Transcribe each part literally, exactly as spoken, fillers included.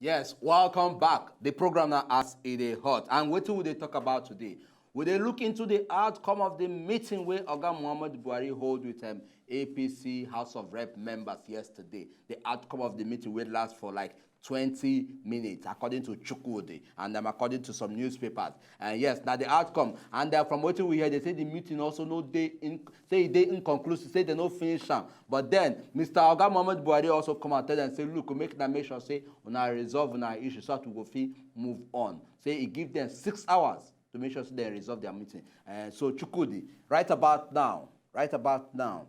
Yes, welcome back. The program now as it is hot. And what will they talk about today? Will they look into the outcome of the meeting where Oga Muhammad Buhari hold with um, A P C House of Rep members yesterday? The outcome of the meeting will last for like twenty minutes, according to Chukwudi, and um, according to some newspapers. And yes, now the outcome. And uh, from what we hear, they say the meeting also no day in say they inconclusive, say they no finish am. But then Mister Oga Muhammad Buhari also come and tell them say, look, make na make sure say una resolve una issue so that we go fit move on. Say e give them six hours to make sure say they resolve their meeting. Uh, so Chukwudi, right about now, right about now,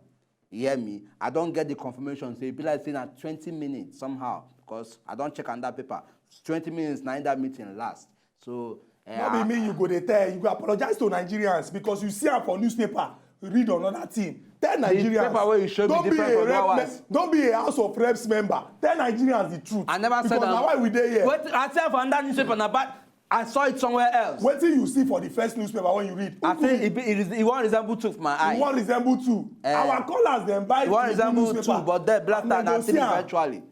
you hear me? I don't get the confirmation. Say e be like say na twenty minutes somehow because I don't check on that paper. Twenty minutes na in that meeting last. So uh, No be me you go dey tell, you go apologize to Nigerians because you see am for newspaper, read another thing. Tell Nigerians. Paper wey you show me Don't be different a from rep that me- was- Don't be a House of Reps member. Tell Nigerians the truth. I never said Because that. Na why we dey here. Wait, I see am for another newspaper na but I saw it somewhere else. Wetin you see for the first newspaper when you read? I say e be e, is, e wan resemble two for my eye. E wan resemble two. Eh. Our callers dem buy E wan the resemble newspaper. two, but then black And tie dem na go three see am. Eventually.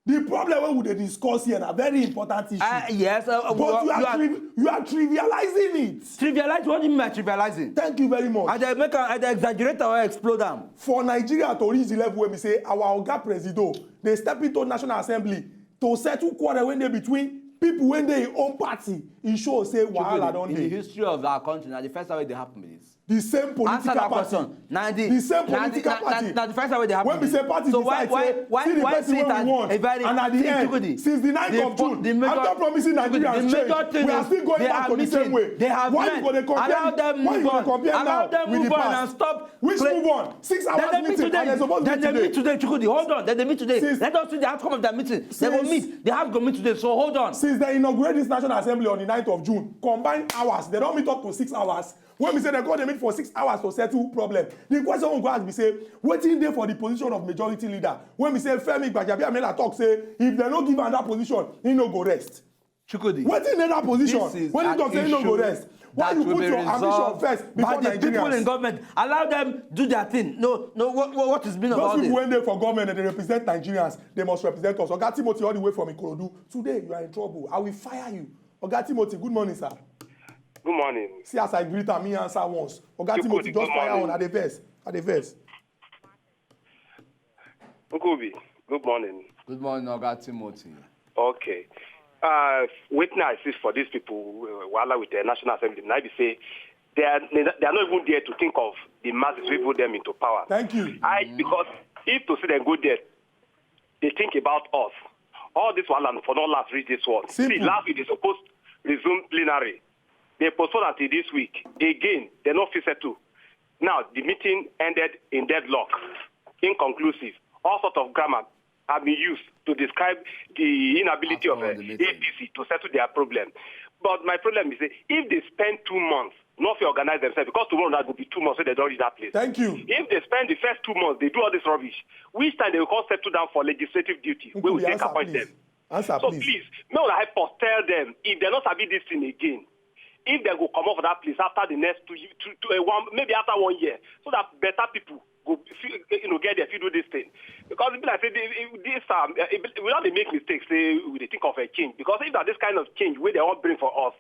The problem wey we dey discuss here na very important issue. Uh, yes, uh, But you are, triv- you are trivializing it. Trivialize? What do you mean by trivializing? Thank you very much. I dey make am, I dey exaggerate am or explode am. For Nigeria to reach the level wey be say our oga presido dey step into National Assembly to settle quarrel wey dey between people wey dey im own party, e show say wahala don In the dey. History of our country, na the first time wey dey happen be this. The same Answer political that party. Question. Na the The same na the- political na- na- party. Na the first time wey dey happen. When we say party So why decide why say why see the why person see wey that we want a very and at the see end Chukwudi, since the ninth the of po- June the major after promising Chukwudi, Nigerians the major change thing we are is still going they back are to the same meeting. Way. They have Why met. you go dey compare? Allow them Why move you go dey on. compare Allow now them with move the on past? And stop. Which play- move on? Six Then hours they meet meeting and today. they suppose Then meet they today. meet today. Chukwudi, hold on. Then they meet today. Since- Let us see the outcome of that meeting. They will Since- meet. They have to meet today. So hold on. Since they inaugurate this National Assembly on the ninth of June, combined hours, they don meet up to six hours. When we say they go, they meet for six hours to settle problem. The question we go ask be say, wetin dey for the position of majority leader? When we say Femi Gbajabiamila talk say if they no give am that position, he no go rest. Chukwudi. Wetin dey that position? This is When he an talk say he no go issue rest. Why that you will put be your ambition resolved first by before the people in Nigerians? Government? Allow them do their thing. No, no. What, what, what is being Those about people this? When dey for government, they represent Nigerians. They must represent us. Oga Timothy, all the way from Ikorodu. Today you are in trouble. I will fire you. Oga Timothy, good morning, sir. Good morning. See as I greet am, he answer once. Oga You Timothy, good, just good fire morning. on. I dey vex. I dey vex. Nkubi, good morning. Good morning, Oga Timothy. Okay. Uh, wetin I see for these people, uh, wahala with the National Assembly, na be say they are, they are not even there to think of the masses who put them into power. Thank you. I because if to see them go there, they think about us. All this wahala for not last reach this one. Simple. See, last week they supposed resume plenary. They postponed until this week. Again, they no fit settle. Now the meeting ended in deadlock, inconclusive. All sorts of grammar have been used to describe the inability of After uh, the meeting. A P C to settle their problem. But my problem is, uh, if they spend two months, not to organize themselves, because tomorrow night will be two months, so they don't reach that place. Thank you. If they spend the first two months, they do all this rubbish. Which time they will come settle down for legislative duty? We will Nkubi, take answer, appoint please. Them. Answer, So please. Please, may I help us tell them if they not sabi this thing again, if they go come off that place after the next two, two, two uh, one, maybe after one year, so that better people go fit, you know, get there, fit do this thing. Because people like say this, this um, uh, we don't dey make mistakes. Say we dey think of a change, because if that this kind of change where they won't bring for us,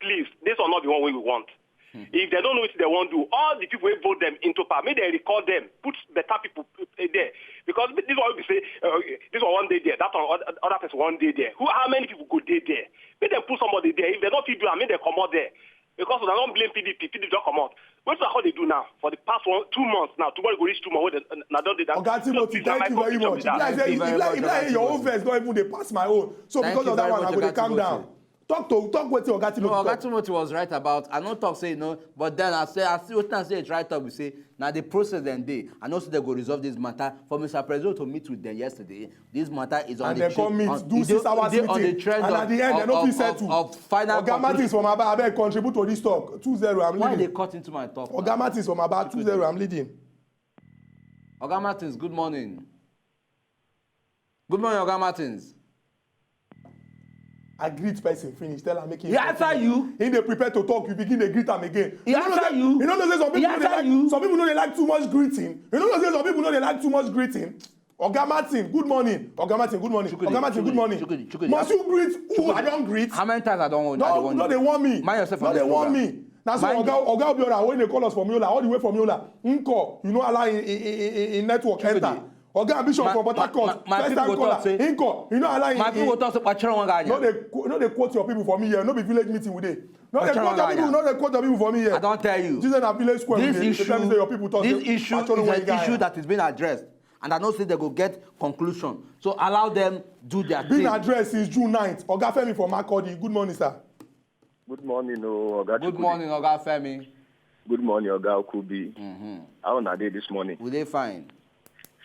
please, this will not be one way we want. If they don't know what they want to do, all the people who vote them into power, make they recall them, put better people uh, there. Because this one will be say, uh, this one one day there, that one other- other person one day there. Who, how many people go dey there? Make them put somebody there. If they don't fit do am, make they come out there. Because I don't blame P D P, P D P don't come out. What how they do now? For the past one, two months now, tomorrow go reach two months. Wey they, na don dey that. Oga Timothy, Please, na thank my you very contribution much. Be that. Like say, Thank you if very like, much, if like Oga your own Timothy. verse don even dey pass my own. So Thank because you of that very one, I much, go dey Oga calm Timothy. Down. Talk to talk wetin Oga Timothy No, Oga talk. Timothy was right about. I no talk say no, but then I say I see wetin I say is right talk. We say now the process dem dey. I know say they go resolve this matter. For Mister President to meet with them yesterday, this matter is on And the they come meet, on, do e six dey- hours e dey on meeting, the trend and of, at the end, of, they no of, fit settle. of, of final Oga Martins conclusion. From Aba, abeg contribute to this talk. Two zero, I'm Why they leading. Cut into my talk? Oga Martins from Aba, two zero, I'm leading. Oga Martins, good morning. Good morning, Oga Martins. I greet person finish, tell am make him He answer you. He dey prepare to talk, you begin dey greet am again. He You know answer say- you. You know say some He people no dey answer like you. Some people no dey like too much greeting. You know say some people no dey like too much greeting. Oga Martin, good morning. Oga Martin, good morning. Chukwudi, Oga Martin, good Chukwudi, morning. Chukwudi, Chukwudi. Must you greet who Chukwudi. I don't greet? How many times I don't want? No, no, they want me. Mind yourself. No, they want me. That's why Oga, Oga Obiora, when they call us from Yola, all the way from Yola, Nko, you know, allow in, in, in, in, in network Chukwudi. Enter. Oga Bishop from Port Harcourt, first time caller. Nko, you know, allow in. My people go talk say, no, they qu- no, they quote your people for me here. No be village meeting with they. No, they quote your people. No, they quote your people for me here. I don't tell you. This is a village square. This issue, this issue is an issue that is being addressed. And I know say they go get conclusion. So allow them do their thing. Been addressed since June ninth. Oga Femi from Makurdi. Good morning, sir. Good morning, oh, Oga Good morning, Oga Femi. Good morning, Oga Okubi. Mm-hmm. How are they this morning? We dey fine.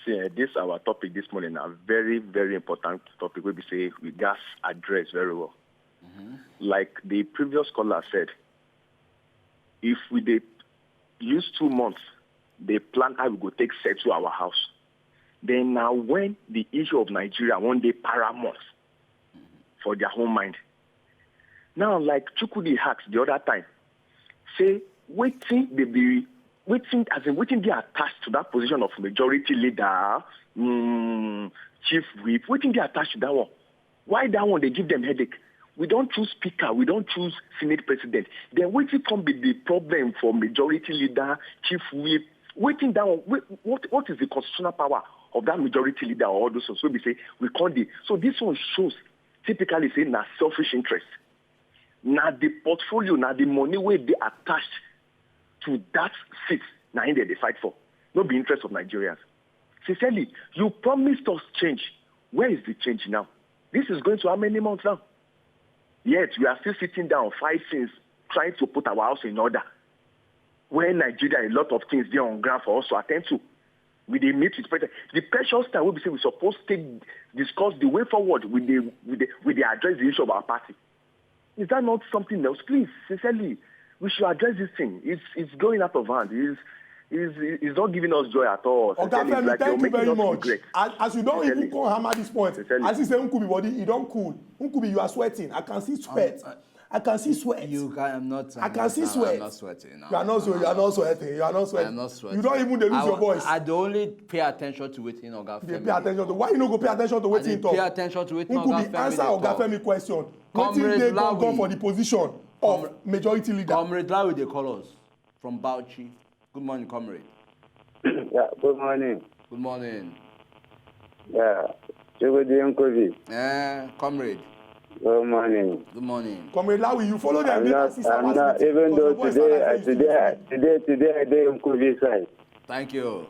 See, uh, this our topic this morning, a very, very important topic. We be say we gas address very well. Mm-hmm. Like the previous caller said, if we dey use two months, they plan how we go take settle our house. Then now when the issue of Nigeria one day paramount for their own mind. Now, like Chukwudi asked the other time, say wetin they be wetin as in wetin they attached to that position of majority leader, mm, chief whip, wetin they attached to that one. Why that one they give them headache? We don't choose speaker, we don't choose senate president. Then wetin come be the problem for majority leader, chief whip? Wetin that one? What what is the constitutional power of that majority leader or all those ones? So we say we can't dey. So this one shows typically say na selfish interest. Na the portfolio, na the money wey dey attached to that seat, na im dem dey fight for. No be interest of Nigerians. Sincerely, you promised us change. Where is the change now? This is going to how many months now? Yet we are still sitting down, five things, trying to put our house in order. When Nigeria, a lot of things dey on ground for us to attend to. We dey meet with president. The precious time wey be say we suppose take discuss the way forward, we dey we dey we dey address the issue of our party. Is that not something else? Please, sincerely, we should address this thing. It's it's going out of hand. It's it's, it's not giving us joy at all. Oga Femi, thank you very much. As, as you don't even come hammer this point, as you say Nkubi body, you don't cool. Nkubi, you are sweating. I can see sweat. I can see sweat. You can, I'm not. I can see sweat. I'm not sweating. No. You are not so. You are not sweating. You are not sweating. I'm not sweating. You don't even dey lose your voice. I only pay attention to wetin Oga Femi dey pay attention to. Why you no go pay attention to wetin he talk? Pay attention to wetin Oga Femi dey talk. Answer Oga Femi question. Wetin dey go for the position of majority leader? Comrade Lawi dey call us from Bauchi. Good morning, comrade. Yeah, good morning. Good morning. Yeah, Chibudi Nkubi. Eh, comrade. Good morning. Good morning. Comrade Lawi, you follow them. I'm not, I'm not, even though today, I, today, I, today, today I dey Nkubi side. Thank you.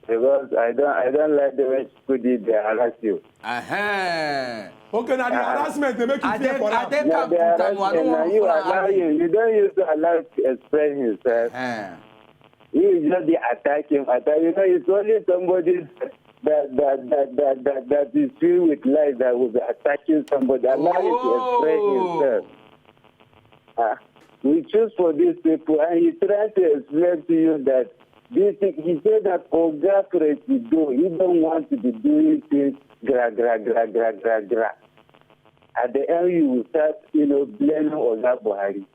Because I don't, I don't like the way Chibudi dey harass you. Uh-huh. Okay, now the harassment they make you fear for am. I dey calm. Na you allow him. You don't use to allow to express himself. Uh-huh. He is just the attack him. Attack. You know, it's only somebody that that that that that, that is filled with lies that will be attacking somebody. Allow him to express himself. Ah, we choose for these people, and he tried to explain to you that this thing, he said that Oga Presido, he don't want to be doing things gra gra gra gra gra gra. At the end, you will start, you know, blaming Oga Buhari.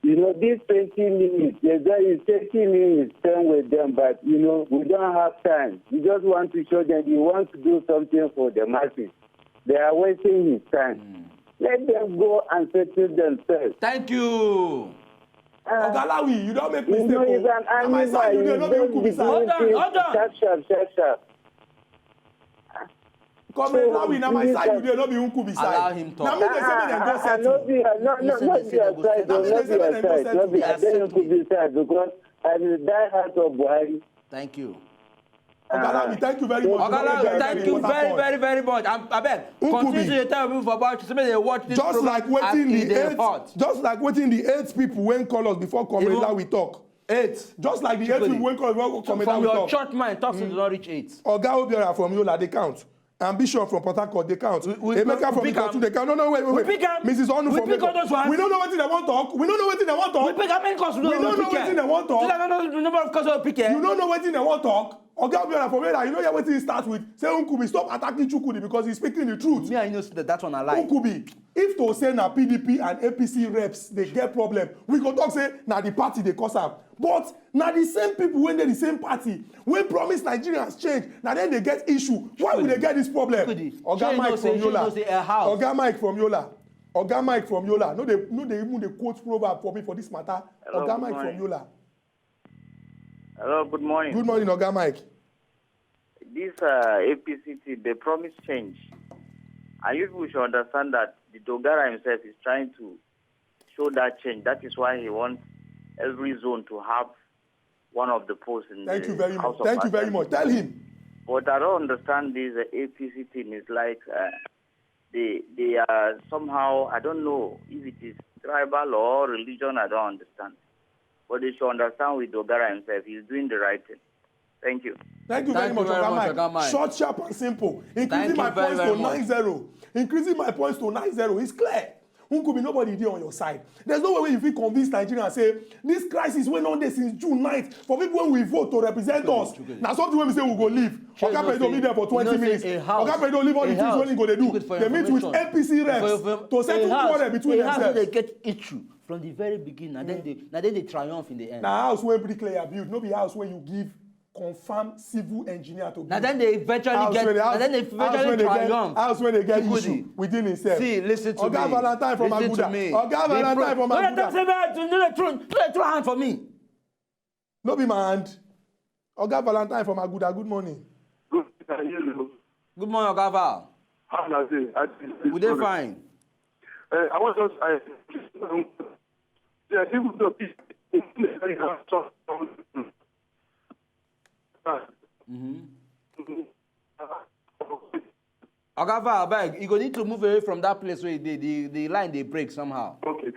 You know, these twenty minutes, there's only thirty minutes spent with them, but, you know, we don't have time. We just want to show them we want to do something for the masses. They are wasting his time. Mm. Let them go and settle themselves. Thank you. Uh, Oga Lawi, you don't make mistake. You know, he's an animal. Hold on, hold on. Sharp, sharp, sharp, sharp. Comrade Lawi, na my side you dey, no be Nkubi side. Allow him talk. Na me dey say make dem go settle. No be, no, no, no be your side, no be your side, no be, I dey Nkubi side because I be die hard of Buhari. Thank you. Oga Lawi, thank you very much. Oga Lawi, thank you very, very, very much. Abeg, continue to tell people for about say make they watch this program as e dey hot. Just like wetin the eight people wey call us before Comrade Lawi talk. Eight. Just like the eight people wey call us before Comrade Lawi talk. From your church mind, talk say they don reach eight. Oga Obiora from Yola, they count. Ambition from Port Harcourt, they count. Emeka from Ikotun, they count. No, no, wait, wait, wait. Missus Onu from Lagos. We don't know wetin they wan talk. We don't know wetin they wan talk. We pick how many calls we don't know. We don't know wetin they wan talk. I don't know the number of calls we pick. You don't know wetin they wan talk. Oga Obiora, for me, you know, hear wetin he start with. Say Nkubi, stop attacking Chukwudi because he's speaking the truth. Me, I know say that one I like. Nkubi, if to say na P D P and A P C reps they get problem, we go talk say na the party they cause am. But na the same people when they the same party when promise Nigerians change, na then they get issue. Why would they get this problem? Chukwudi, Oga shey you know Mike say- from shey you know Yola. say a house. Oga Mike from Yola. Oga Mike from Yola. No, they no, they even they quote proverb for me for this matter. Hello, Oga good Mike morning. from Yola. Hello, good morning. Good morning, Oga Mike. This uh, A P C team, they promise change. And you people should understand that the Dogara himself is trying to show that change. That is why he wants every zone to have one of the posts in Thank the you very House much. of Thank you very Assembly. Much. Tell him. But I don't understand this uh, A P C team. It's like uh, they they are somehow, I don't know if it is tribal or religion. I don't understand. But they should understand with Dogara himself. He's doing the right thing. Thank you. Thank you Thank very you much, very Oga much, Mike. Oga Mike. Short, sharp, and simple. Increasing Thank my you very, points very to much. nine zero. Increasing my points to nine zero. It's clear. Nkubi, nobody dey on your side. There's no way if you convince Nigerians say this crisis went on there since June ninth for people when we vote to represent us. Now something when we say we go leave. Shey Oga you know Pedro meet say- there for you know twenty say minutes. a house- Oga Pedro leave all the a things house- when he go dey do. Good for They meet with information. A P C reps For- for- to settle a house- quarrel between a house themselves. They get issue from the very beginning, and then they now then they triumph in the end. Na house wey bricklayer build, no be house wey you give confirm civil engineer to build. Now then they eventually House get. wey dey- Now then they house wey eventually dey get- triumph. House wey dey get Chukwudi. Issue within himself. See, listen to Oga me. Valentine from Listen to Aguda. Me. Oga They Valentine pro- from No, they talk Aguda. say that. No, they throw, no, they throw hand for me. No be my hand. Oga Valentine from Aguda. Good morning. Good afternoon. Good morning, Oga Val. How na dey? I dey- We dey fine. Uh, I want just I yeah, even though this Oga Val, abeg, you go need to move away from that place where you dey. The the line dey break somehow. Okay.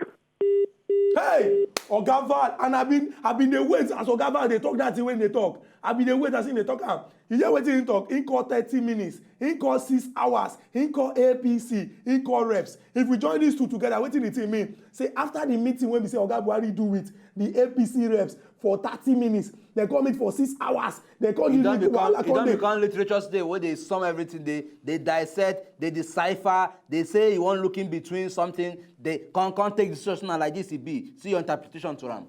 Hey, Oga Val, and I been I been dey wait as Oga Val dey talk that thing when they talk. I been dey wait as him dey talk am. You hear wetin he talk? He call thirty minutes. He call six hours. He call A P C. He call reps. If we join these two together, wetin the thing mean? Say after the meeting when we say Oga Buhari do with the A P C reps for thirty minutes, they come meet for six hours. They come E do don the become wahala e don come dey. Become literature today wey dey sum everything, dey dey dissect, dey decipher, dey say you wan look in between something, dey come come take the situation like this e be. See your interpretation to am.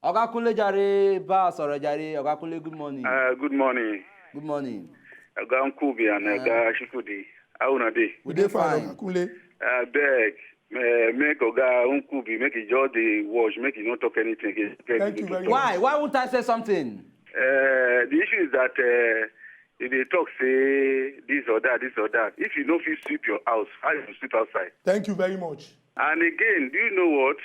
Oga Kunle jare, ba sọ̀rọ̀ jare. Oga Kunle, good morning. Uh, good morning. Good morning. Oga Nkubi and Oga Chukwudi. How una dey? We dey fine. Kunle. Abeg, uh, make Oga Nkubi make e just dey watch, make e no talk anything again. Beg Thank you you to very talk. much. Why? Why won't I say something? Uh, the issue is that uh, if they talk say this or that, this or that, if you no fit sweep your house, how you go sweep outside? Thank you very much. And again, do you know what?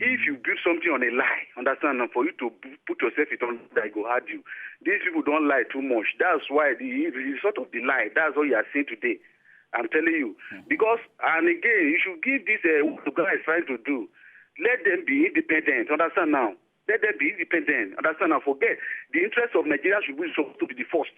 If you build something on a lie, understand now, for you to b- put yourself in on that, it go hard you. These people don't lie too much. That's why the, the result of the lie, that's what you are seeing today. I'm telling you. Because, and again, you should give this, uh, what the guy is trying to do. Let them be independent, understand now. Let them be independent, understand now. Forget. The interest of Nigeria should be supposed to be the first.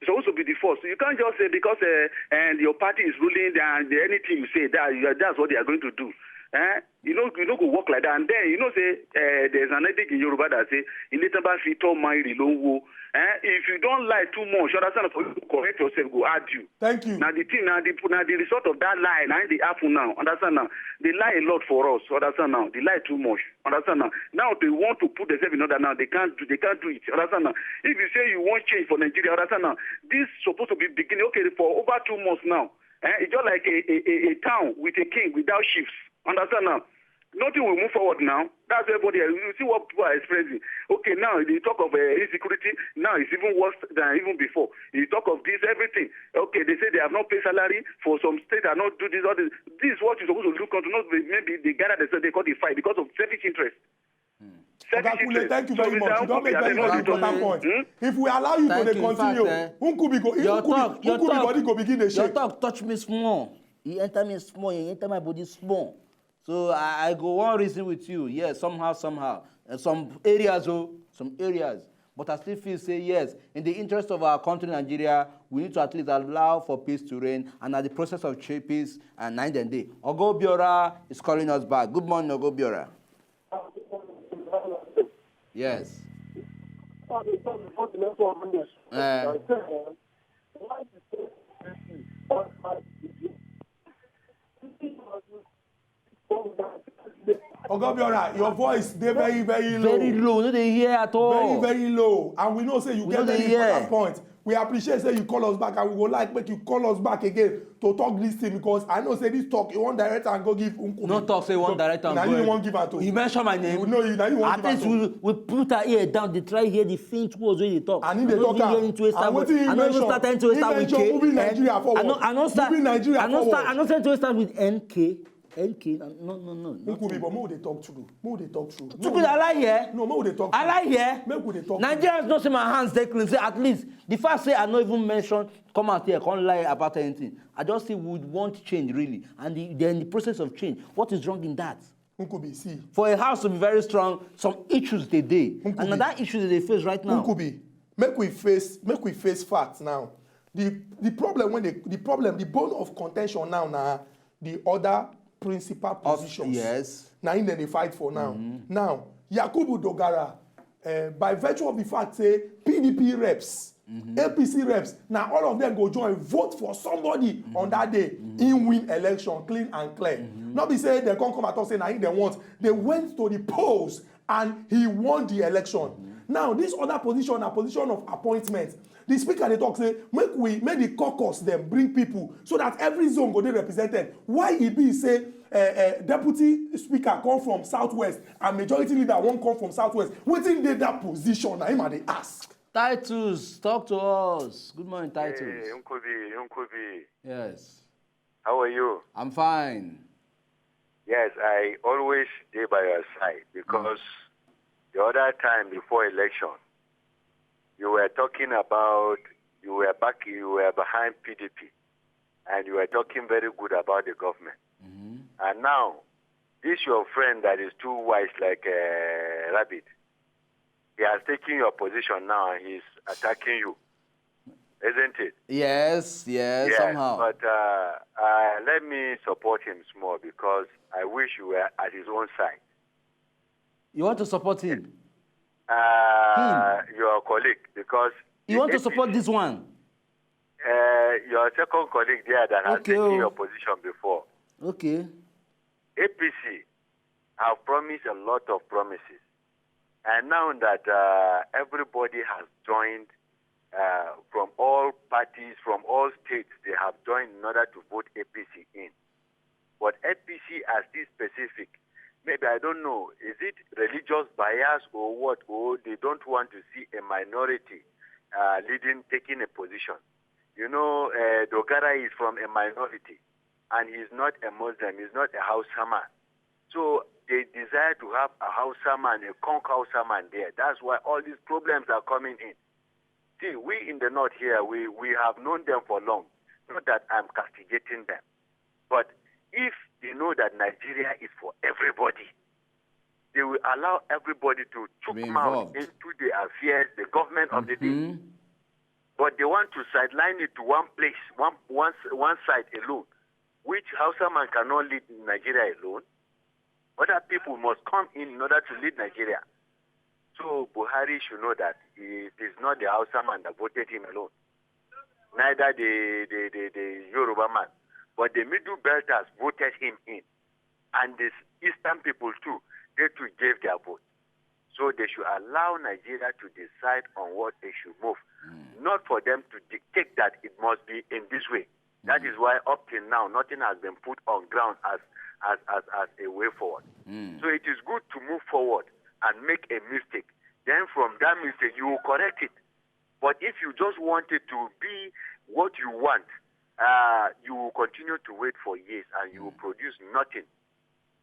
It's supposed to be the first. You can't just say because uh, and your party is ruling and anything you say, that that's what they are going to do. Eh? You know, you know, go work like that. And then you know, say uh, there's an adage in Yoruba that say, "Ilé tán bá fi tọ́ mọ ìrì ló ń wo." Eh? If you don't lie too much, understand, for you to correct yourself, go hard you. Thank you. Now the thing, now the now the result of that lie, now they happen now. Understand now? They lie a lot for us. Understand now? They lie too much. Understand now? Now they want to put themselves in order. Now they can't do. They can't do it. Understand now? If you say you want change for Nigeria, understand now? This supposed to be beginning. Okay, for over two months now. Eh? It's just like a, a, a, a town with a king without chiefs. Understand now? Nothing will move forward now. That's everybody. You see what people are expressing. Okay, now they talk of uh, insecurity. Now it's even worse than even before. You talk of this, everything. Okay, they say they have not paid salary for some states. Are not do this. All this. This is what you're supposed to look onto. Not be- maybe they gather themselves. They call the fight because of selfish interest. Oga Kunle, thank you very much. You don make very very important point. If we allow you to Thank dey you. In fact, continue, eh, Nkubi go your Nkubi talk, your Nkubi talk, body go begin dey your shake. Talk touch me small. E enter me small. E enter my body small. So I, I go wan reason with you. Yes, somehow, somehow. Uh, some areas, oh, some areas. But I still feel say yes, in the interest of our country, Nigeria, we need to at least allow for peace to reign, and that the process of change peace and nine dem dey. Ogo Biora is calling us back. Good morning, Ogo Biora. Yes. Before the next one, Monday. Eh. I say, eh, why the Oga Obiora, your voice dey very very low. Very low, no dey hear at all. Very very low, and we know say you We get no dey very hear. important point. We appreciate say you call us back, and we go like make you call us back again to talk this thing, because I know say this talk you wan direct and go give Nkubi. No talk say you wan direct and Na go you ahead. wan give am to. You mention my name. You know you na you wan At give am least to. We, we put our ear down, dey try hear the faint words wey dey talk. And he I dey no talk even am. hear into And start with. wetin he I no even mention? Start into He start with mention K. moving Nigeria I forward. no I no start. Moving Nigeria I no start. I forward. No start into start with N K. N K. No no no no. Nkubi, but make we dey talk true. Make we dey talk true. Tuku, I lie here. No, make we dey talk true. I lie here. Make we dey talk. Nigerians know say my hands dey clean. Say at least the fact say I no even mention come out here come lie about anything. I just say we want change really, and the, then the process of change. What is wrong in that? Nkubi, see. For a house to be very strong, some issues dey dey, Nkubi. And na that issue dey face right now. Nkubi, make we face make we face facts now. The the problem when they the problem the bone of contention now na the other principal Of- positions. Yes. Na him dem dey fight for now. Now Yakubu Dogara, uh, by virtue of the fact say P D P reps, A P C reps, na all of them go join vote for somebody on that day. He win election clean and clear. Not be say they come come and talk say na him they want. They went to the polls and he won the election. Now this other position na position of appointment. The speaker dey talk say make we make the caucus dem bring people so that every zone go dey represented. Why e be say uh, uh, deputy speaker come from southwest and majority leader wan come from southwest? Wetin dey that position na him I dey ask. Titus, talk to us. Good morning, Titus. Hey, Nkubi, Nkubi, Yes, how are you? I'm fine. Yes, I always dey by your side because the other time before election, you were talking about you were back you were behind P D P, and you were talking very good about the government. And now, this your friend that is too wise like a rabbit, he has taken your position now and he's attacking you, isn't it? Yes, yes, Yes, somehow. But uh, uh, let me support him small because I wish you were at his own side. You want to support him? Uh, your colleague, because You the want to A P C, support this one? Uh, your second colleague there that has Okay, taken oh. your position before. Okay. A P C have promised a lot of promises, and now that uh, everybody has joined uh, from all parties, from all states, they have joined in order to vote A P C in. But A P C are still specific. Maybe I don't know. Is it religious bias or what? Or they don't want to see a minority uh, leading, taking a position. You know, uh, Dogara is from a minority, and he's not a Muslim. He's not a Hausa man. So they desire to have a Hausa man, a conk Hausa man there. That's why all these problems are coming in. See, we in the north here, we, we have known them for long. Not that I'm castigating them. But if they know that Nigeria is for everybody, they will allow everybody to chook Be mouth involved. Into the affairs, the government of the day. Hmm? But they want to sideline it to one place, one, one, one side alone, which Hausa man cannot lead Nigeria alone. Other people must come in in order to lead Nigeria. So Buhari should know that it is not the Hausa man that voted him alone, neither the, the, the, the Yoruba man, but the middle belters voted him in. And the eastern people too, they too gave their vote. So they should allow Nigeria to decide on what they should move, not for them to dictate that it must be in this way. That is why up till now, nothing has been put on ground as, as, as, as a way forward. So it is good to move forward and make a mistake. Then from that mistake, you will correct it. But if you just want it to be what you want, uh, you will continue to wait for years and you will produce nothing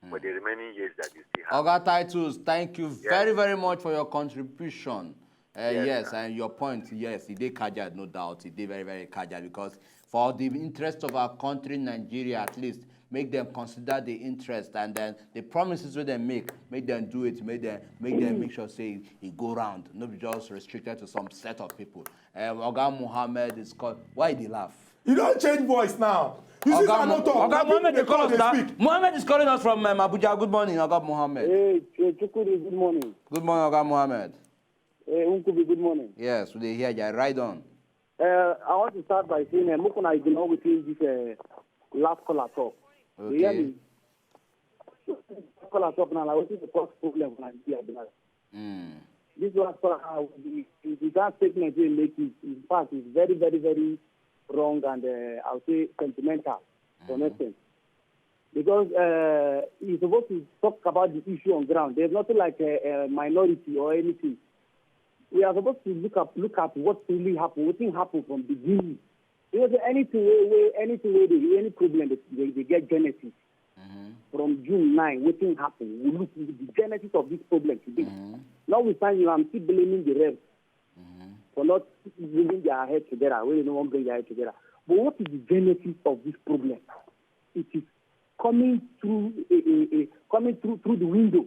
for the remaining years that you still have. Oga Titus, thank you very, very much for your contribution. Uh, yes, Yes, sir. And your point, yes, e dey cajal, no doubt. E dey very, very cajal because for the interest of our country, Nigeria, at least, make them consider the interest and then the promises wey dem make, make them do it, make them, make them make sure say e go round, no be just restricted to some set of people. Um, Oga Muhammad is called. Why you dey laugh? You don change voice now. You see, I no talk. Oga Mohammed dey People call dey us now. Speak. Mohammed is calling us from um, Abuja. Good morning, Oga Mohammed. Hey, hey, Chukwudi, good morning. Good morning, Oga Mohammed. Hey, Unkubi, good morning. Yes, we dey hear you. Ride on. Uh, I want to start by saying, uh, Mukuna, you know, within this uh, last caller talk. You hear Okay. Me? Last caller talk now, like, what is the cause problem for Nigeria? Be like, Mm. This last caller, uh, the, the, the that statement he make is, in fact, is very, very, very wrong and uh, I would say sentimental to an extent. Because uh, he's supposed to talk about the issue on ground. There's nothing like a, a minority or anything. We are supposed to look at look at what really happened, what thing happened from beginning. Because anything wey wey anything wey dey any problem dey dey dey get genesis from June nine, wetin happen, we look the genesis of this problem today. Notwithstanding, I'm still blaming the rest for not bringing their head together, wey dem no wan bring their head together. But what is the genesis of this problem? It is coming through a, a, a coming through through the window.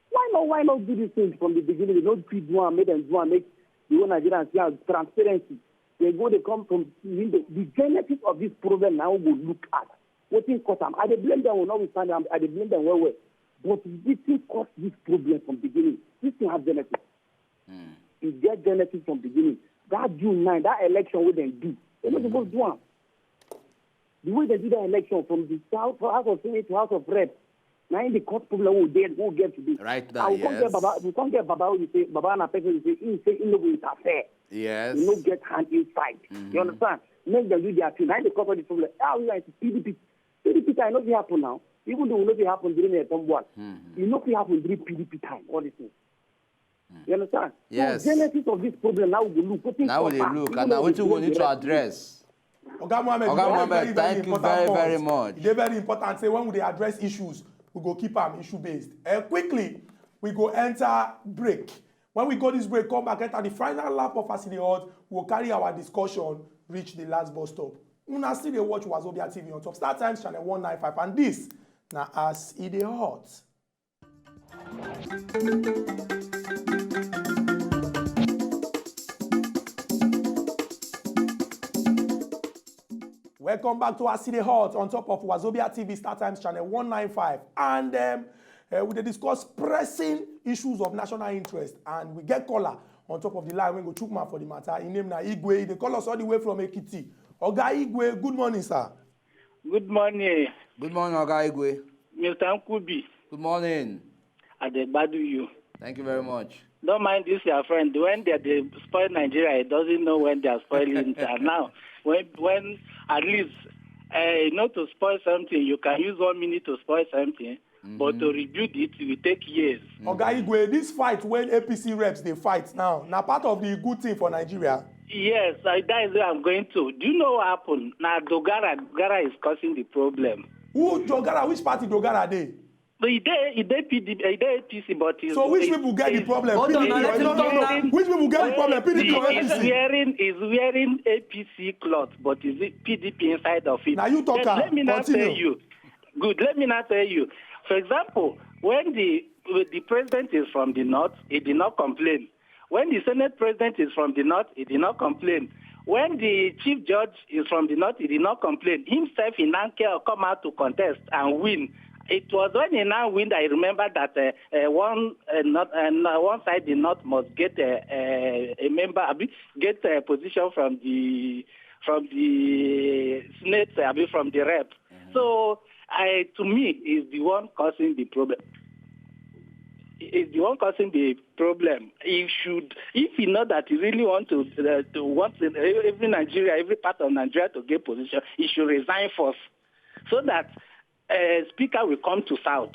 Why not why not do this thing from the beginning? They no fit do am, make dem do am, make the whole Nigerians see am, transparency. They go dey come from window. The genesis of this problem now we go look at. Wetin cause am? I dey blame them, we no withstand am. I dey blame them well well. But wetin cause this problem from beginning? This thing have genesis. E get genesis from beginning. That June nine, that election wey dem do, dem no suppose do am. The way dem do that election from the South, House of Senate to House of Rep, na im dey cause problem wey we dey wey we get today. Right And now, we come get yes. Baba, we come get Baba wey be say Baba na person wey be say he say he no go interfere. Yes. He no get hand inside. You understand? Make dem do their thing. Na im dey cause all the problem. How we like P D P? P D P time no fit happen now. Even though we no fit happen during the Tambuwal, e no fit happen during P D P time. All this thing. You understand? Yes. So genesis of this problem now we go look. Wetin Now we cause dey am? look, Even and na though we wetin we go dey need to blame the rest. Address. Oga Mohammed, Oga very, Mohammed, very, very thank you important very, very point. much. E dey very important say when we dey address issues, we go keep am issue based. Uh, quickly, we go enter break. When we go this break, come back, enter the final lap of As E Dey Hot, we go carry our discussion reach the last bus stop. Una still dey watch Wazobia T V on top Star Times channel one nine five, and this na As E Dey Hot. Welcome back to As E Dey Hot on top of Wazobia T V Star Times channel one nine five, and um, uh, we dey discuss pressing issues of national interest, and we get caller on top of the line wey go chook mouth for the matter. Him name na Igwe. He dey call us all the way from Ekiti. Oga Igwe, good morning, sir. Good morning, Good morning, Oga Igwe. Mister Nkubi. Good morning. I dey gbadu you. Thank you very much. Don't mind this your friend. When they, they spoil Nigeria, he doesn't know when they are spoiling it. And now, when when at least uh, not to spoil something, you can use one minute to spoil something, but to rebuild it, it will take years. Oga Igwe, this fight when A P C reps dey fight now, na part of the good thing for Nigeria. Yes, I, that is where I'm going to. Do you know what happened? Now, Dogara, Dogara is causing the problem. Who Dogara? Which party Dogara dey? But he dey, he dey P D P, he dey A P C, but he's, So which he's- people get the he's- problem? Hold on, P D P now, or let him no, no, talk no. now. Which people get the problem? P D P or He's A P C? wearing, he's wearing A P C cloth, but is it P D P inside of it? Now you talk Let, am. let me not Continue. Tell you. Good. Let me not tell you. For example, when the the president is from the north, he did not complain. When the Senate president is from the north, he did not complain. When the chief judge is from the north, he did not complain. Himself, he now ca- come out to contest and win. It was when he now win that I remember that uh, uh, one uh, not, uh, no- one side the north must get a, a, a member, abi, get a position from the from the Senate, abi, from the rep. So I, to me, is the one causing the problem. Is the one causing the problem. He should, if he know that he really want to, uh, to want every Nigeria, every part of Nigeria to get position, he should resign first, so that uh, speaker will come to south.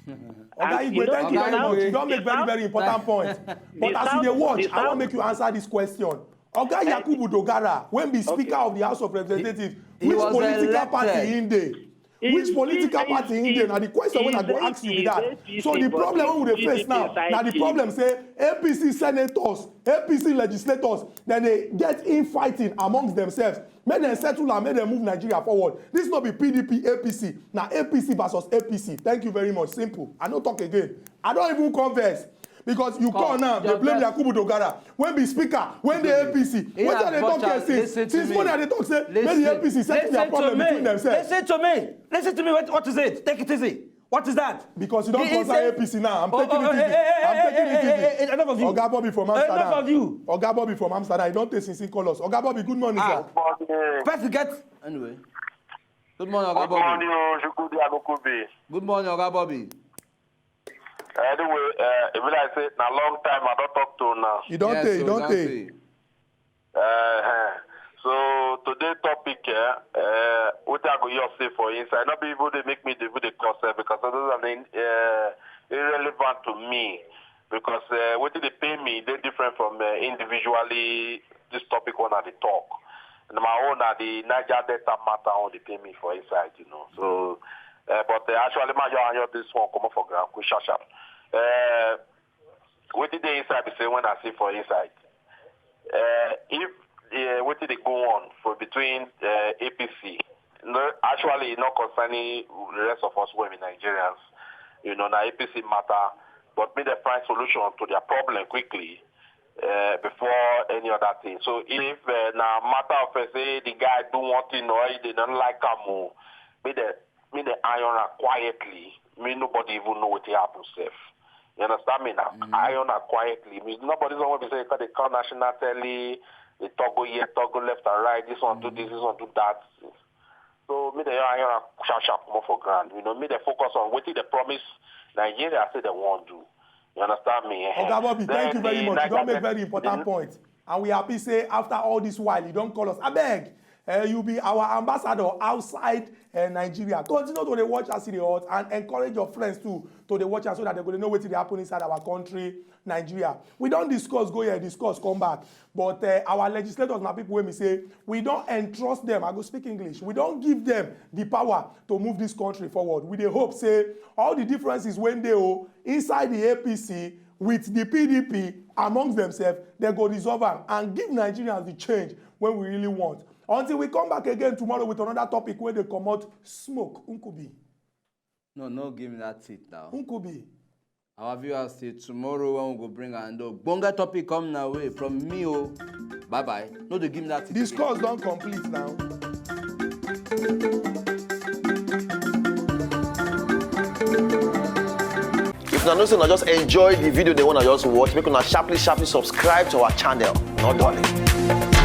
Oga And Igwe, you know, thank you the very South- much. You don make the very, South- very important point. But the as you South- dey watch, the I wan South- make you answer this question. Oga Yakubu Dogara, when be speaker Okay. of the House of Representatives, He which was political elected. party he dey? Which Is political this- party he is- dey? Na the question wey I go is ask you be that. A P C, So the but problem wey we dey is face now, na the P D P problem say A P C senators, A P C legislators, then they get infighting amongst themselves. Make dem settle am, make dem move Nigeria forward. This no be P D P, A P C. Na A P C versus A P C. Thank you very much. Simple. I no talk again. I don even come vex. Because you call now, dey blame Yakubu Dogara. When be speaker, when dey A P C. Wetin I dey talk here since? Since morning I dey talk say make the A P C settle their problem between themselves. Listen to me. Listen to me. What, what is it? Take it easy. What is that? Because you don't He- he concern said- A P C now. I'm Oh, taking oh, it easy. eh, eh, I'm eh, taking eh, it eh, easy. eh, eh, enough of you. Oga Bobby from Amsterdam. Enough of you. Oga Bobby from Amsterdam. You don't take since call us. Oga Bobby, good morning, Ah. sir. First we get anyway. Good morning, Oga Good Bobby. Morning, Ojuku Diagokubi. Good morning, Oga Bobby. Anyway, uh, if I say na long time I don't talk to now. You don't Yes, take, you so don't don't take. say. Uh, so today topic, uh, uh, what I go you say for inside? Not be able to make me do the course uh, because those are the, uh, irrelevant to me. Because uh, what they pay me, they're different from uh, individually this topic one at the talk. And my own at the Niger Delta matter on the pay me for inside, you know. So, uh, but uh, actually, my your this one come up for ground, quick sharp sharp. Uh, what did they inside be say when I say for inside? Uh, if uh, what did they go on for between uh, A P C? No, actually, not concerning the rest of us women Nigerians. You know, now A P C matter, but me they find solution to their problem quickly uh, before any other thing. So if uh, now matter of uh, say the guy do one thing or he didn't like am, oh, me the me the iron her quietly. Me nobody even know what happen safe. You understand me now? Iron her quietly. Me nobody don't want to say because they call national telly, they talk go here, talk go left and right. This one do this, this one do that. So me the iron her sharp sharp more for ground. You know, me they focus on what they promise Nigeria say they won't do. You understand me? Oga Bobby, thank you very Then much. You the don't make Niger- very important point. And we happy say after all this while, you don't call us. I beg. Uh, you be our ambassador outside uh, Nigeria. Continue to dey watch us in the hot and encourage your friends too to dey watch us so that they go dey know wetin dey happen inside our country, Nigeria. We don discuss, go here, discuss, come back. But uh, our legislators na people wey me say we don entrust them. I go speak English. We don give them the power to move this country forward. We dey hope say all the differences wey dey o inside the A P C with the P D P amongst themselves, they go resolve am and give Nigerians the change wey we really want. Until we come back again tomorrow with another topic wey dey comot smoke. Nkubi. No, no, give me that seat now. Nkubi. Our viewers say tomorrow when we go bring another bonga topic come na way from me oh. Bye bye. No, they give me that seat. Discourse don complete now. If una know say una just enjoy the video they wanna just watch, make una sharply sharply subscribe to our channel. No darling.